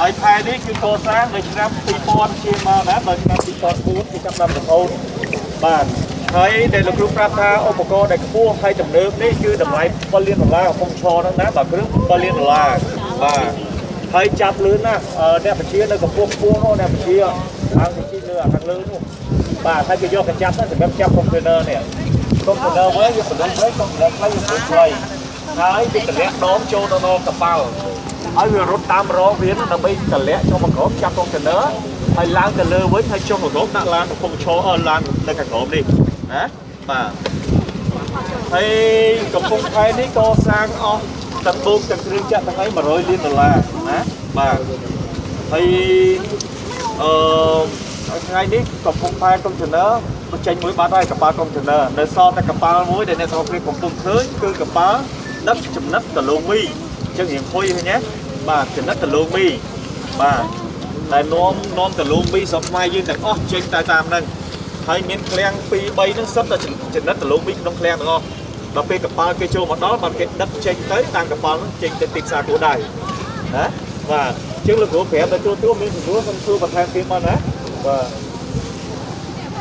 ហើយផែនេះគឺកសាងនៅឆ្នាំ2000ជាងមកណាដល់ឆ្នាំ2004គឺចាប់ដល់រហូតបាទហើយដែលលោកគ្រូប្រាប់ថាឧបករណ៍ដែលខ្ពស់ហើយទំនើបនេះគឺតម្លៃ7លានដុល្លារកំពុងឈរហ្នឹងណាបាទគ្រឿង7លានដុល្លារបាទហើយចាប់លឿនណាស់អ្នកបជានៅកម្ពស់ខ្ពស់នោះអ្នកបជាឡើងទៅជីលើខាងលើនោះបាទហើយគេយកកញ្ចាប់ហ្នឹងសម្រាប់ចាប់កុំព្យូទ័រនេះកុំព្យូទ័រវិញវាបណ្ដឹងខ្លីកុំព្យូទ័រខ្លីវាបណ្ដឹងខ្លីហើយវាតម្លាក់ដងចូលទៅដល់កប៉ាល់ហើយវារត់តាមរងវាដើម្បីតម្លាក់ចូលមកក្រោមចាប់កុំព្យូទ័រហើយឡើងទៅលើវិញហើយចុះមកក្រោមដាក់ឡានកំពុងឈរឡាននៅខាងក្រោមនេះណាបាទហើយកំពង់ផែនេះក៏សាងអស់ទាំងបូកទាំងគ្រឿងចាក់ទាំងអី100លានដុល្លារណាបាទហើយអឺថ្ងៃនេះកំពង់ផែកុំព្យូទ័របញ្ចេញមួយបាត់ហើយកប៉ាល់កុំព្យូទ័រនៅសល់តែកប៉ាល់មួយដែលអ្នកទាំងអស់គ្នាកំពុងឃើញគឺកប៉ាល់ដឹកចំណិតដលងមីអញ្ចឹងរៀងហុយឃើញទេបាទចំណិតដលងមីបាទតែនាំដលងមីស្រុកខ្មែរយើងទាំងអស់ចេញតែតាមហ្នឹងហើយមានឃ្លាំង2 3ហ្នឹងសុទ្ធតែចំណិតដលងមីក្នុងឃ្លាំងទាំងអស់ដល់ពេលកប៉ាល់គេចូលមកដល់បានគេដឹកចេញទៅតាមកប៉ាល់ហ្នឹងចេញទៅទីផ្សារគោលដៅណាបាទអញ្ចឹងលោកគ្រូប្រាប់ដល់ទូទូមានសំណួរសូមសួរបន្ថែមទៀតមកណាបាទ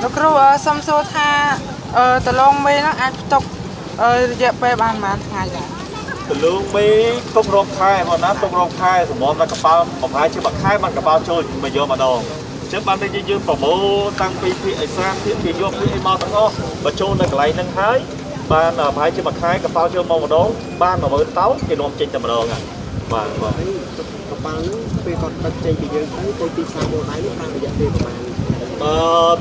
លោកគ្រូសូមសួរថាដលងមីហ្នឹងអាចផ្ទុករយៈពេលបានប៉ុន្មានថ្ងៃដែរដលងមីទុករងខែមកណាទុករងខែសម្រាប់តែកប៉ាល់ប្រហែលជាមួយខែបានកប៉ាល់ចូលមកយកម្ដងអញ្ចឹងបានតែយើងប្រមូលតាំងពីភាគឦសានភាគគេយកភាគអីមកទាំងអស់បើចូលនៅកន្លែងហ្នឹងហើយបានប្រហែលជាមួយខែកប៉ាល់ចូលមកម្ដងបាន10000តោនគេនាំចេញតែម្ដងបាទបាទកប៉ាល់ហ្នឹងពេលគាត់ដឹកចេញពីយើងទៅទីផ្សារគោលដៅនេះប្រើរយៈពេលប្រហែល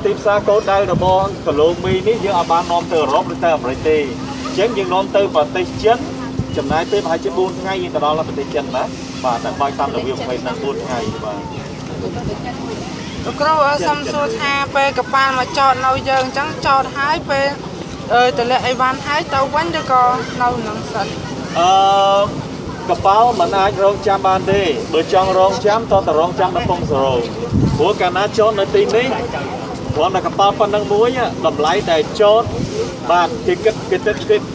ទីផ្សារគោលដៅរបស់គីឡូមីនេះយើងអាចបាននាំទៅអឺរ៉ុបឬទៅអាមេរិកទេអញ្ចឹងយើងនាំទៅប្រទេសចិនចំណាយពេលប្រហែលជា4ថ្ងៃយើងទៅដល់ប្រទេសចិនណាបាទតែបើកតាមរបៀបប្រភេទហ្នឹង4ថ្ងៃបាទលោកគ្រូសូមសួរថាពេលកប៉ាល់មកចតនៅយើងអញ្ចឹងចតហើយពេលតម្លាក់អីវ៉ាន់ហើយទៅវិញឬក៏នៅនឹងសិនកប៉ាល់មិនអាចរងចាំបានទេបើចង់រងចាំតតែរងចាំដល់ពងសរោព្រោះកាលណាចតនៅទីនេះគ្រាន់តែកប៉ាល់ប៉ុណ្ណឹងមួយតម្លៃដែលចតបាទគេគិតគេ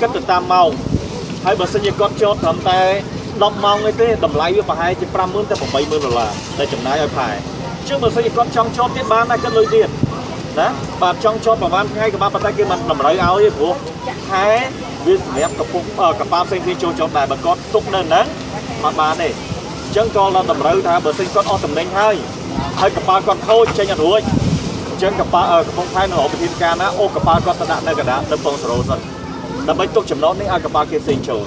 គិតទៅតាមម៉ោងហើយបើសិនជាគាត់ចតត្រឹមតែ10ម៉ោងទេតម្លៃវាប្រហែលជា50000ទៅ80000ដុល្លារដែលចំណាយឲ្យផែអញ្ចឹងបើសិនជាគាត់ចង់ចតទៀតបានតែគិតលុយទៀតណាបាទចង់ចតប្រហែលថ្ងៃក៏បានប៉ុន្តែគេមិនតម្រូវឲ្យទេព្រោះខែវាសម្រាប់កំពុងកប៉ាល់ផ្សេងៗចូលចតដែរបើគាត់ទុកនៅហ្នឹងអត់បានទេអញ្ចឹងក៏ដល់តម្រូវថាបើសិនគាត់អស់តំណែងហើយហើយកប៉ាល់គាត់ខូចចេញអត់រួចអញ្ចឹងកប៉ាល់កំពង់ផែនៅប្រធានការណាអូកប៉ាល់គាត់ទៅដាក់នៅកណ្ដាលនៅពងសរោសិនដើម្បីទុកចំណតនេះឲ្យកប៉ាល់គេផ្សេងចូល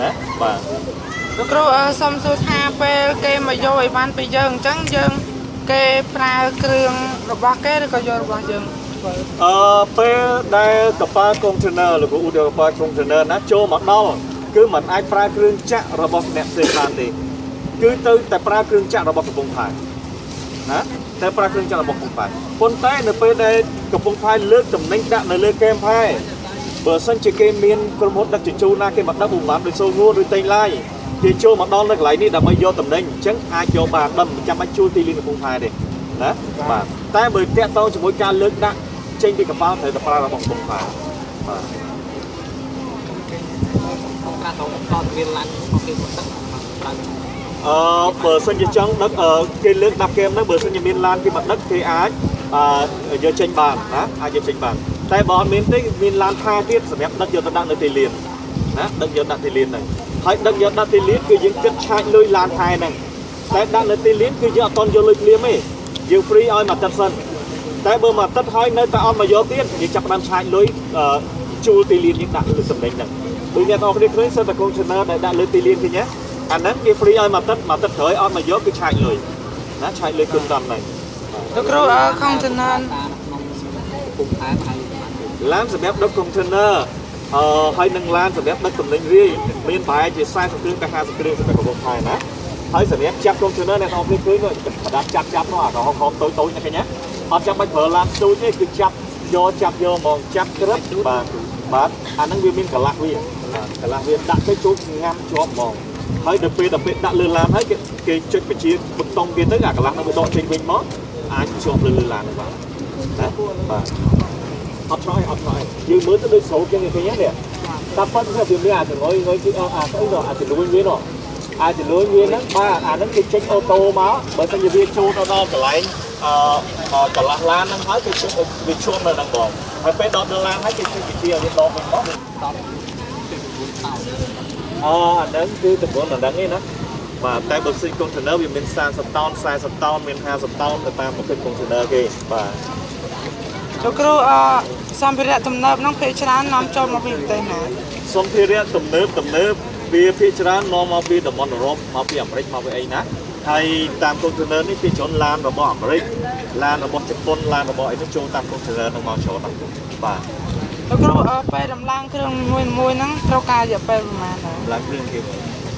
ណាបាទលោកគ្រូសូមសួរថាពេលគេមកយកអីវ៉ាន់ពីយើងអញ្ចឹងយើងគេប្រើគ្រឿងរបស់គេឬក៏យករបស់យើងធ្វើពេលដែលកប៉ាល់កុងតឺន័រលោកគ្រូឧទាហរណ៍កប៉ាល់កុងតឺន័រណាចូលមកដល់គឺមិនអាចប្រើគ្រឿងចាក់របស់អ្នកផ្សេងបានទេគឺទៅតែប្រើគ្រឿងចាក់របស់កំពង់ផែណាតែប្រើគ្រឿងចាក់របស់កំពង់ផែប៉ុន្តែនៅពេលដែលកំពង់ផែលើកតំណែងដាក់នៅលើកែមផែបើសិនជាគេមានក្រុមហ៊ុនដឹកជញ្ជូនណាគេមកដឹកឧបមាដូចសូងួរឬតេងឡាយគេចូលមកដល់នៅកន្លែងនេះដើម្បីយកតំណែងអញ្ចឹងអាចយកបានមិនចាំបាច់ជួលទីលានកំពង់ផែទេណាបាទតែបើតាក់ទងជាមួយការលើកដាក់ចេញពីកប៉ាល់ត្រូវតែប្រើរបស់កំពង់ផែបាទបើសិនជាចង់ដឹកគេលើកដាក់គែមហ្នឹងបើសិនជាមានឡានគេមកដឹកគេអាចយកចេញបានណាអាចយកចេញបានតែបើអត់មានទេមានឡានផែទៀតសម្រាប់ដឹកយកទៅដាក់នៅទីលានណាដឹកយកដាក់ទីលានហ្នឹងហើយដឹកយកដាក់ទីលានគឺយើងគិតឆាចលុយឡានផែហ្នឹងតែដាក់នៅទីលានគឺយើងអត់តន់យកលុយភ្លាមទេយើងហ្វ្រីឲ្យមួយទឹកសិនតែបើមួយទឹកហើយនៅតែអត់មកយកទៀតយើងចាប់ផ្ដើមឆាចលុយជួលទីលានយើងដាក់លើតំណែងហ្នឹងដូចអ្នកទាំងអស់គ្នាឃើញសិតតែកុងតឺន័រដែលដាក់លើទីលានឃើញទេអាហ្នឹងគេហ្វ្រីឲ្យមួយទឹកមួយទឹកក្រោយអត់មកយកគឺឆាចលុយណាឆាចលុយគុណតាមហ្នឹងលោកគ្រូកុងតឺន័រឡានសម្រាប់ដឹកកុងតឺន័រហើយនឹងឡានសម្រាប់ដឹកទំនិញរាយមានប្រហែលជា40គ្រឿងទៅ50គ្រឿងសម្រាប់កំពង់ផែណាហើយសម្រាប់ចាប់កុងតឺន័រអ្នកទាំងអស់គ្នាឃើញនោះប្រដាប់ចាប់នោះអាក្រហមតូចតូចណាឃើញទេអត់ចាំបាច់ប្រើឡានស្ទូចទេគឺចាប់យកហ្មងចាប់ក្រឹបបាទបាទអាហ្នឹងវាមានកន្លះវាកន្លះវាដាក់ទៅចូលងាំជាប់ហ្មងហើយដល់ពេលដាក់លើឡានហើយគេចុចបញ្ជាប៊ូតុងវាទៅអាកន្លះនោះវាដកចេញវិញមកអាចជាប់លើឡានហ្នឹងបាទណាបាទអត់ឆ្លើយយើងមើលទៅដូចស្រូបចឹងឃើញទេនេះតាមពិតវាមានអាចងយងយគឺអាស្អីនោះអាចលួញវានោះ អាចចំនួនវាហ្នឹងបាទអាហ្នឹងគេចេញអូតូមកបើសិនជាវាចូលទៅដល់កន្លែងកន្លះឡានហ្នឹងហើយគេចេញវាជួននៅហ្នឹងបងហើយពេលដល់ដល់ឡានហើយគេចេញវិជាឲ្យវាដកវិញមកអូអាហ្នឹងគឺទម្ងន់អាហ្នឹងឯណាបាទតែបើស៊ីកុងតឺន័រវាមាន30តោន40តោនមាន50តោនទៅតាមប្រភេទកុងតឺន័រគេបាទលោកគ្រូសម្ភារៈទំនើបហ្នឹងភាគច្រើននាំចូលមកពីប្រទេសណាសម្ភារៈទំនើបវាភាគច្រើននាំមកពីតំបន់អឺរ៉ុបមកពីអាមេរិកមកពីអីណាហើយតាមកុងតឺន័រនេះភាគច្រើនឡានរបស់អាមេរិកឡានរបស់ជប៉ុនឡានរបស់អីនេះចូលតាមកុងតឺន័រហ្នឹងមកច្រើនណាស់បាទលោកគ្រូពេលដំឡើងគ្រឿងមួយមួយហ្នឹងត្រូវការរយៈពេលប្រហែលដែរឡើងគ្រឿងគេ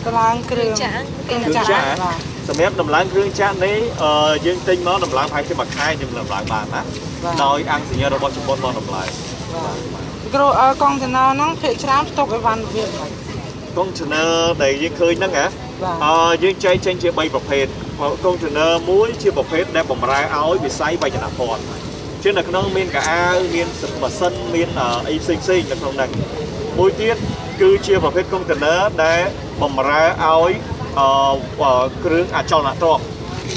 ដំឡើងគ្រឿងចាក់សម្រាប់ដំឡើងគ្រឿងចាក់នេះយើងទិញមកដំឡើងប្រហែលជាមួយខែយើងដំឡើងបានណាដោយអង្គសញ្ញារបស់ជប៉ុនមកដំឡើងបាទគ្រូកុងតឺន័រហ្នឹងភាគច្រើនផ្ទុកអីវ៉ាន់របៀបម៉េចកុងតឺន័រដែលយើងឃើញហ្នឹងហ៎យើងចែកចេញជា3ប្រភេទកុងតឺន័រមួយជាប្រភេទដែលបម្រើឲ្យវិស័យបច្ចេកភណ្ឌជាងនៅក្នុងមានកៅអៅមានម៉ាស៊ីនមានអីផ្សេងៗនៅក្នុងហ្នឹងមួយទៀតគឺជាប្រភេទកុងតឺន័រដែលបម្រើឲ្យគ្រឿងអចលនទ្រព្យ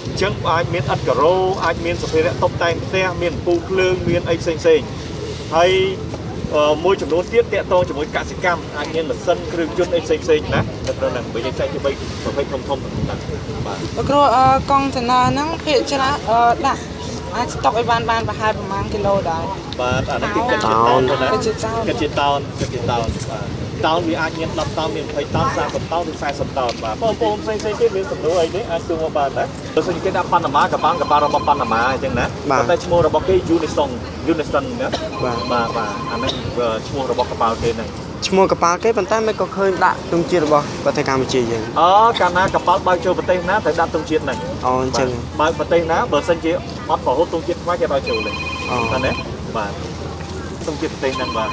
អញ្ចឹងអាចមានឥដ្ឋការ៉ូអាចមានសម្ភារៈតុបតែងផ្ទះមានអំពូលភ្លើងមានអីផ្សេងៗហើយមួយចំនួនទៀតតាក់ទងជាមួយកសិកម្មអាចមានម៉ាស៊ីនគ្រឿងយន្តអីផ្សេងៗណានៅក្នុងហ្នឹងបើយើងចែកជា3ប្រភេទធំៗហ្នឹងបាទលោកគ្រូកុងតឺន័រហ្នឹងភាគច្រើនដាក់អាចស្តុកឲ្យបានប្រហែលប្រមាណគីឡូដែរបាទអានេះគេគិតជាតោនណាគិតជាតោនបាទតោនវាអាចមាន10តោនមាន20តោន30តោនឬ40តោនបាទបងប្អូនផ្សេងៗទៀតមានសំណួរអីនេះអាចសួរមកបានណាបើសិនជាគេដាក់ប៉ាណាម៉ាកប៉ាល់របស់ប៉ាណាម៉ាអញ្ចឹងណាតែឈ្មោះរបស់គេ Unison ណាបាទបាទអានេះឈ្មោះរបស់កប៉ាល់គេហ្នឹងឈ្មោះកប៉ាល់គេប៉ុន្តែមិនក៏ឃើញដាក់ទង់ជាតិរបស់ប្រទេសកម្ពុជាយើងអូកាលណាកប៉ាល់បើកចូលប្រទេសណាត្រូវដាក់ទង់ជាតិហ្នឹងអូអញ្ចឹងបើកប្រទេសណាបើសិនជាអត់ប្រហូតទង់ជាតិខ្មែរគេឲ្យចូលទេអូណាបាទទង់ជាតិប្រទេសហ្នឹងបាទ